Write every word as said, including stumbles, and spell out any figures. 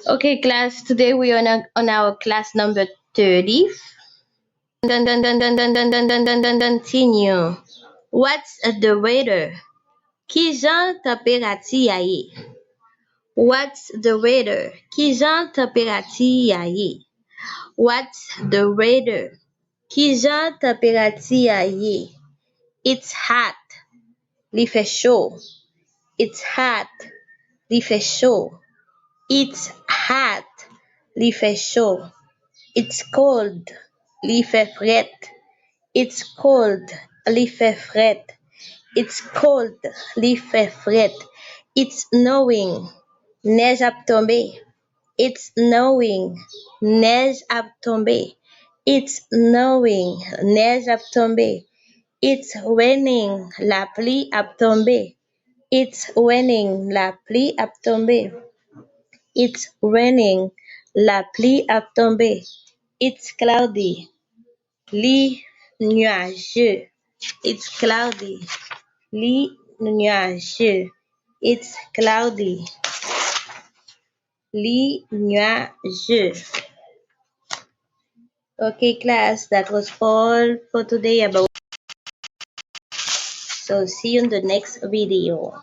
Okay, class, today we are on, on our class number thirty. Continue. What's the weather? Kijan tanperati a ye? What's the weather? Kijan tanperati a ye? What's the weather? Kijan tanperati a ye? It's hot. Li fè cho. It's hot. Li fè cho. It's hot. Li fè cho. It's cold. Li fè frèt. It's cold. Li fè frèt. It's cold. Li fè frèt. It's snowing. Nèj ap tonbe. It's snowing. Nèj ap tonbe. It's snowing. Nèj ap tonbe. It's raining. Lapli ap tonbe. It's raining. Lapli ap tonbe. It's raining. Lapli ap tonbe. It's cloudy. Li nyaje. It's cloudy. Li nyaje. It's cloudy. Li nyaje. Okay, class, that was all for today about. So see you in the next video.